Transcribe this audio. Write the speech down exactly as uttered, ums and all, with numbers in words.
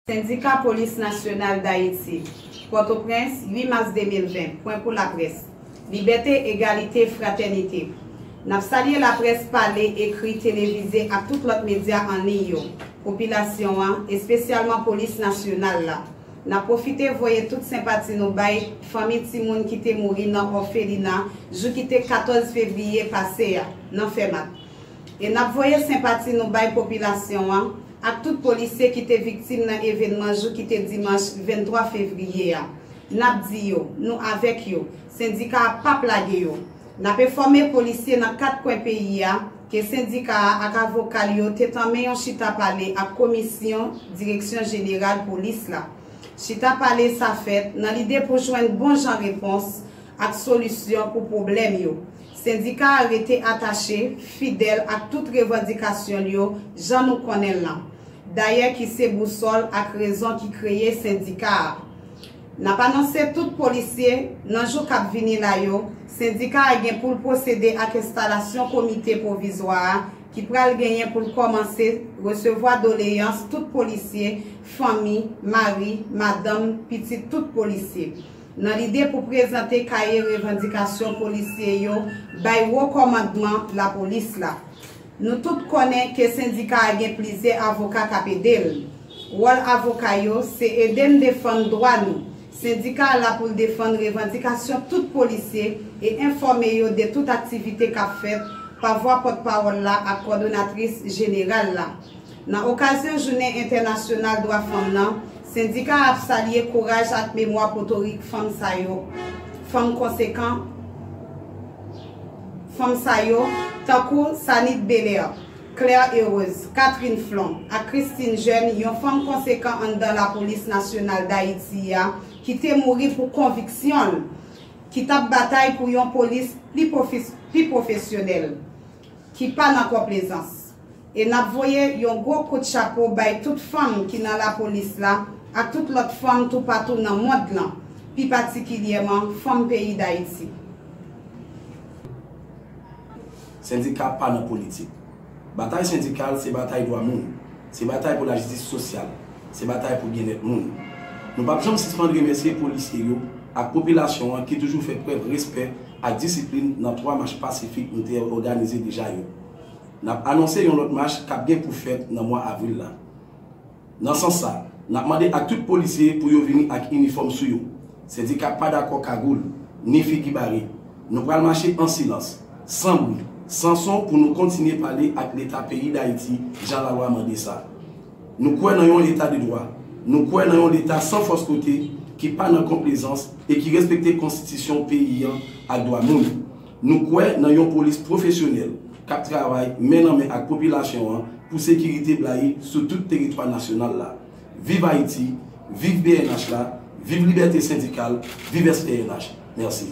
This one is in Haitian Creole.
Sendika Polis Nasyonal Dayiti, Pòtoprens, uit mas de mil ven, pwen pou laprès. Libète, egalite, fratènite. N ap salye laprès pale, ekri, televize ak tout lòt medya an liy yo, popilasyon an, espesyalman polis nasyonal la. N ap pwofite voye tout senpati nou bay fanmi timoun ki te mouri nan òfelina jou ki te katòz fevriye pase a, nan Fèmat. E n ap voye senpati nou bay popilasyon an ak tout polisye ki te viktim nan evènman jou ki te dimanch venntwa fevriye a. N ap di yo, nou avèk yo, sendika a p ap lage yo. N ap enfòme polisye nan kat kwen peyi a ke sendika a ak avoka l yo te tanmen yon chita pale ak komisyon Direksyon Jeneral Polis la. Chita pale sa fèt nan lide pou jwenn bon jan repons ak solisyon pou pwoblèm yo. Sendika a rete atache, fidèl ak tout revandikasyon l yo, jan nou konnen l lan. Dayè ki se bousòl ak rezon ki kreye sendika a. N ap anonse tout polisye, nan jou k ap vini la yo, sendika a gen pou l pwosede ak enstalasyon komite pwovizwa a ki pral genyen pou l kòmanse resevwa doleyans tout polisye, fanmi, mari, madanm, pitit tout polisye, nan lide pou prezante kaye revandikasyon polisye yo bay wo kòmandman lapolis la. Nou tout konnen ke sendika a gen plizyè avoka k ap ede l. Wòl avoka yo se ede n defann dwa nou. Sendika a la pou l defann revandikasyon tout polisye e enfòme yo de tout aktivite k ap fèt pa vwa pòtpawòl la ak kòdonatris jeneral la. Nan okazyon Jounen Entènasyonal Dwa Fanm nan, sendika a ap salye kouraj ak memwa potorik fanm sa yo, fanm konsekan, fanm sa yo, tankou Sanit Belair, Claire Heureuse, Catherine Flon ak Christine Jeune, yon fanm konsekan anndan Lapolis Nasyonal Dayiti a ki te mouri pou konviksyon l, ki t ap batay pou yon polis pli pwofes-, pli pwofesyonèl, ki pa nan konplezans. E n ap voye yon gwo kout chapo bay tout fanm ki nan lapolis la ak tout lòt fanm toupatou nan mond lan, pi patikilyèman fanm peyi Dayiti. Sendika pa nan politik. Batay sendikal se batay dwa moun, se batay pou lajistis sosyal, se batay pou byennèt moun. Nou p ap janm sispann remèsye polisye yo ak popilasyon an ki toujou fè prèv respè ak disiplin nan twa mach pasifik nou te òganize deja yo. N ap anonse yon lòt mach k ap gen pou fèt nan mwa avril la. Nan sans sa, n ap mande ak tout polisye pou yo vini ak inifòm sou yo. Sendika pa dakò kagoul, ni figi bare. Nou pral mache an silans, san bri, san son pou nou kontinye pale ak Leta peyi Dayiti jan lalwa mande sa. Nou kwè nan yon Leta de dwa. Nou kwè nan yon Leta san fòs kote, ki pa nan konplezans e ki respekte konstitisyon peyi an ak dwa moun. Nou kwè nan yon polis pwofesyonèl k ap travay men nan men ak popilasyon an pou sekirite blayi sou tout teritwa nasyonal la. Viv Ayiti, viv P N H la, viv libète sendikal, viv S P N H. Mèsi.